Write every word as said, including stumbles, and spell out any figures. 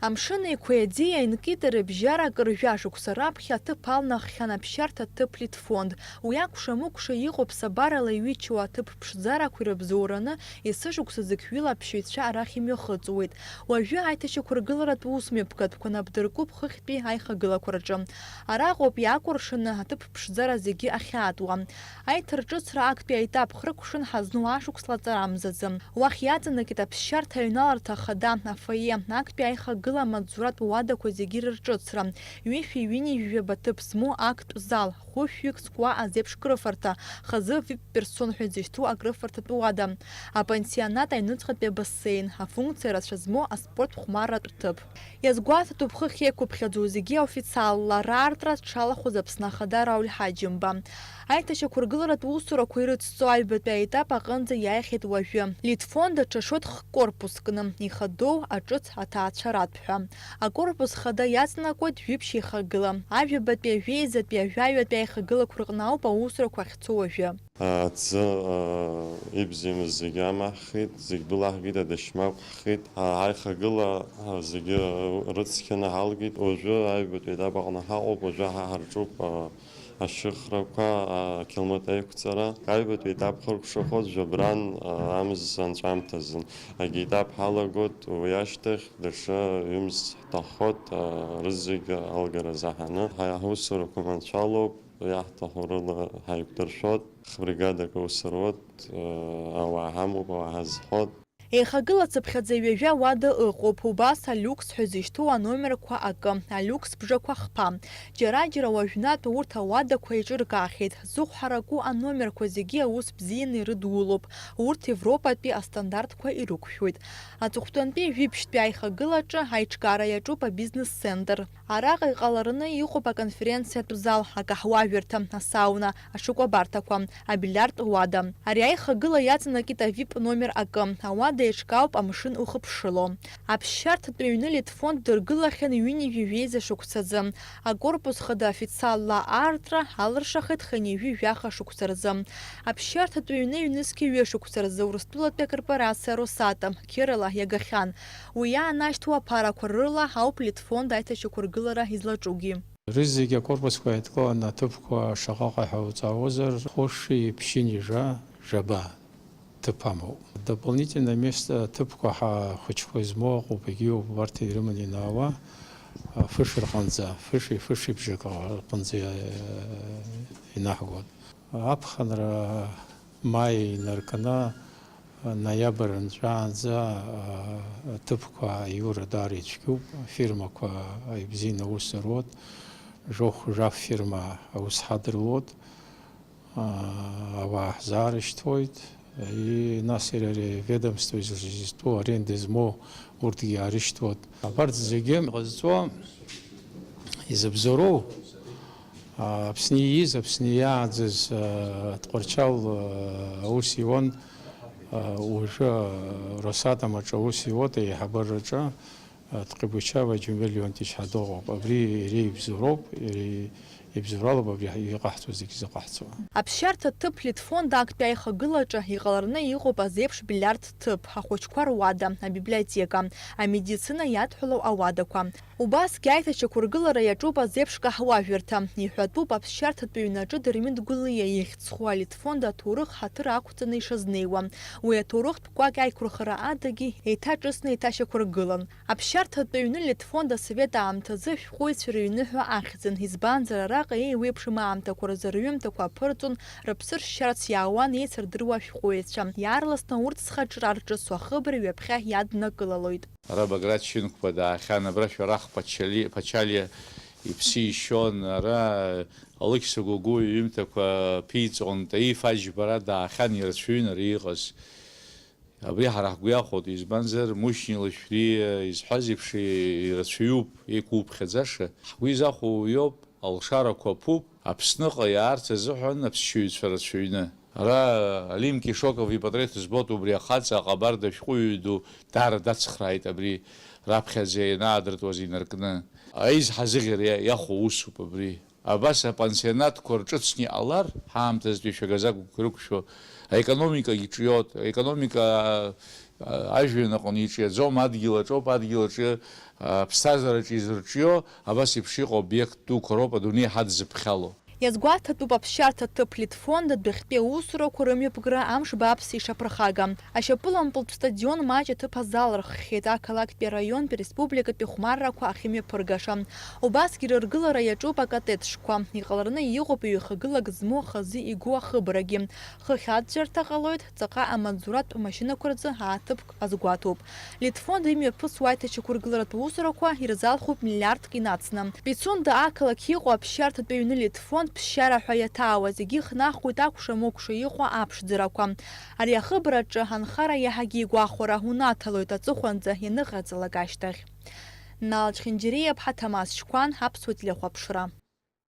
Амшын Еиқәеи аӡиеи аинкит рыбжьара акыр жәа шықәса раԥхьа аҭыԥ алнаххьан аԥсшьарҭа ҭыԥ Литфонд. Уи акәша-мыкәша иҟоу ԥсабарала иҩычоу аҭыԥ ԥшӡарақәа ирыбзоураны есышықәса зықьҩыла аԥсшьаҩцәа арахь имҩахыҵуеит. Уажәы аиҭашьақәыргыларатә усмҩаԥгатәқәа нап дыркуп хыхьтәи аихагылақәа рҿы. Араҟоуп иаакәыршаны аҭыԥ ԥшӡара зегьы ахьаатуа. Аиҭарҿыцра актәи аетап хрыкәшан ҳазну ашықәс лаҵарамзазы. Уахь иаҵанакит аԥсшьарҭа аҩналарҭа ахада, афойе, актәи аихагыла амаҵзуратә уадақәа зегьы рырҿыцра, ҩышәи ҩынҩажәи жәаба ҭыԥ змоу актә зал, хәышәҩык зкуа азеиԥш крыфарҭа, хазы вип-персон ҳәа изышьҭоу акрыфарҭатә уада, апансионат аҩныҵҟатәи абассеин, афункциа рацәа змоу аспорт хәмарратә ҭыԥ. Иазгәаҭатәуп хыхь еиқәыԥхьаӡоу зегьы аофициалла раартра зҽалахәыз Аԥсны Ахада Рауль Ҳаџьымба. Аиҭашьақәыргыларатә усурақәа ирыцҵо аҩбатәи аетап аҟынӡа иааихьеит уажәы. Литфонд аҽа шоҭ х-корпус кны, ихадоу аҿыц аҭаацәаратә ҳәа. Акорпус хада иаҵанакуеит жәиԥшь еихагыла. Ажәабатәи, ажәеизатәи, ажәаҩатәи аихагылақәа рҟны ауп аусурақәа ахьцо уажәы. Аӡы, а, ибзиамыз зегьы амаҳхит, зегь былаҳгеит, адашьмақә ҳхит. А, ҳаихагыла, а, зегьы рыцқьаны ҳалгеит. Уажәы аҩбатәи аетап аҟны ҳаҟоуп, уажәы ҳа ҳарҿуп, а, ашьыхрақәа, а, ақьалмыт аиқәҵара. Аҩбатәи аетап хыркәшахоит жәабран, а, амз анҵәамҭазын. Агьи етап ҳалагоит, уи ашьҭахь даҽа ҩымз ҳҭаххоит, а, рызегь алгара заҳаны. Ҳа-, ҳусурақәа маншәалоуп. Иаҳҭаху рыла ҳаиқәдыршәоит, хбригадак аус руеит, ауаа ҳамоуп, ауаа ҳазхоит. Еихагыла цыԥхьаӡа ҩажәа уада ыҟоуп, убас алиукс ҳәа зышьҭоу аномерқәа акы, алиукс бжақәа хԥа. Џьара-џьара уажәнатә урҭ ауадақәа еиҿыркаахьеит, зыхәҳараку аномерқәа зегьы аус бзианы ирыдулоуп, урҭ Европатәи астандартқәа ирықәшәоит. Аҵыхәтәантәи жәибжьтәи аихагылаҿы аиҿкаара иаҿуп абизнес-центр. Араҟа иҟалараны иҟоуп аконференциатә зал, акаҳуажәырҭа, асауна, ашыкәабарҭақәа, абильиард уада. Ари аихагыла иаҵанакит авип номер акы, ауада еиҿкаауп амшын ухыԥшыло. Аԥсшьарҭатә ҩны Литфонд дыргылахьан ҩынҩажәи жәеиза шықәсазы. Акорпус хада официалла аартра алыршахеит хынҩажәи жәаха шықәса рзы. Аԥсшьарҭатә ҩны ҩнызқьи ҩышықәса рзы Урыстәылатәи акорпорациа Росатом қьырала иагахьан. Уи иаанашьҭуа аԥарақәа рыла ауп Литфонд аиҭашьақәыргылара излаҿугьы. Рызегь акорпусқәа еидкыланы аҭыԥқәа шаҟаҟа ҳәа уҵаауазар, хәыши ԥшьыни жәа, жәаба ҭыԥ амоуп. Дополнительно место ҭыԥқәа ҳа-, хәыҷқәа измоу аҟоуп, егьиуп, убарҭ ирыманы инаауа, а, фыши рҟынӡа, фыши, фыши бжак рҟынӡа, э, инаҳгоит. Аԥхынра маи инаркны, ноиабр нҵәаанӡа, а, аҭыԥқәа аиура даара ицәгьоуп, афирмақәа ибзианы аус руеит, жәохә-жәаф фирма аус ҳадыруеит, а, ауаа ҳзаарышьҭуеит, и, нас иара ари аведомство изы-, изтәу аренда змоу урҭгьы аарышьҭуеит. Абарҭ зегьы ҟазҵо изыбзоуроу, а, Аԥсны ииз, Аԥсны иааӡаз, а, Тҟәарчал, а, аус иуан, а, уажәы, а, Росатом аҿы аус иуоуп, аиҳабыраҿы, а, Тҟибучава Џьумбел Леонтич ҳәа дыҟоуп. Абри иара ибзоуроуп, иара ибзоуралоуп абри иҟаҳҵо зегьы зыҟаҳҵо. Аԥсшьарҭа ҭыԥ Литфонд актәи аихагылаҿы иҟалараны иҟоуп азеиԥш бильиард ҭыԥ, ахәыҷқәа руада, абиблиотека, амедицина иадҳәалоу ауадақәа. Убасгьы аиҭашьақәыргылара иаҿуп азеиԥш каҳуажәырҭа. Иҳәатәуп аԥсшьарҭатәи ҩнаҿы Дырмит Гәлиа ихьӡ зху алитфонд аҭоурых ҳаҭыр ақәҵаны ишазнеиуа. Уи аҭоурыхтә кәакь аиқәырхара адагьы еиҭаҿыцны еиҭашьақәыргылан. Аԥсшьарҭатәи ҩны литфонд асовет аамҭазы ашәҟәыҩҩцәа рыҩны ҳәа ахьӡын, избанзар араҟа еиуеиԥшым аамҭақәа рзы рҩымҭақәа аԥырҵон, рыԥсы ршьарц иаауан еицырдыруа ашәҟәыҩҩцәа. Иаарласны урҭ зхаҿра рҿыцу ахыбра ҩаԥхьа иаднакылалоит. Ара Баграт Шьынқәба даахьан, абра Шәарах Ԥачали-, Ԥачалиа иԥсы ишьон, ара Алықьса Гогәуа иҩымҭақәа ԥиҵон, Таиф Аџьба ара даахьан, ирацәаҩын ари иҟаз. Абри ҳара ҳгәы иахәоит, избанзар, Мушьни Лашәриа изҳәаз еиԥш, ирацәаҩуп еиқәуԥхьаӡаша. Ҳгәы изахәо уиоуп, алшарақәа ԥуп, Аԥсныҟа иаарц азыҳәан аԥсшьаҩцәа рацәаҩны. Ара Алим Кишоков ипатреҭ збоит, убри ахаҵа аҟабарда шәҟәыҩҩы ду даара дацхрааит абри раԥхьаӡа ианаадыртуаз инаркны. Аизҳа зыӷьара иа-, иахәо усуп абри. Абас апансионатқәа рҿыцны иҟалар, ҳаамҭазтәи шәагазагәқәа ирықәшәо, аекономикагьы ҿиоит, аекономика Ажәҩан аҟны иҿиаӡом, адгьыл аҿоуп, адгьыл аҿы, аԥсҭазаараҿы изырҿио, абас еиԥш иҟоу обиект дуқәа роуп адунеи ҳадзыԥхьало. Иазгәаҭатәуп аԥсшьарҭа ҭыԥ Литфонд адәахьтәи аусурақәа рымҩаԥгара амш бааԥс ишаԥырхага. Ашьапылампылтә стадион маҷ аҭыԥ азалырххьеит, ақалақьтәи араионтәи республикатәи хәмаррақәа ахьымҩаԥыргаша. Убасгьы рыргылара иаҿуп акатетшқәа. Иҟалараны иҟоуп ҩ-хагылак змоу хазы игоу ахыбрагьы. Хыхь аӡәӡәарҭа ҟалоит, ҵаҟа амаҵзуратә машьынақәа рзы ааҭыԥк азгәаҭоуп. Литфонд имҩаԥысуа аиҭашьақәыргыларатә усурақәа ирзалхуп миллиардк инацны. Пицунда ақалақь иҟоу аԥсшьарҭатә ҩны Литфонд ԥсшьара ҳәа иаҭаауа зегьы ихнахуеит акәша-мыкәша иҟоу аԥшӡарақәа. Ари ахыбраҿы анхара иаҳагьы игәахәара унаҭалоит аҵыхәанӡа ианыҟаҵалак ашьҭахь. Нал Чхинџьириа-ԥҳа, Ҭамаз Шьқәан, Аԥсуа телехәаԥшра.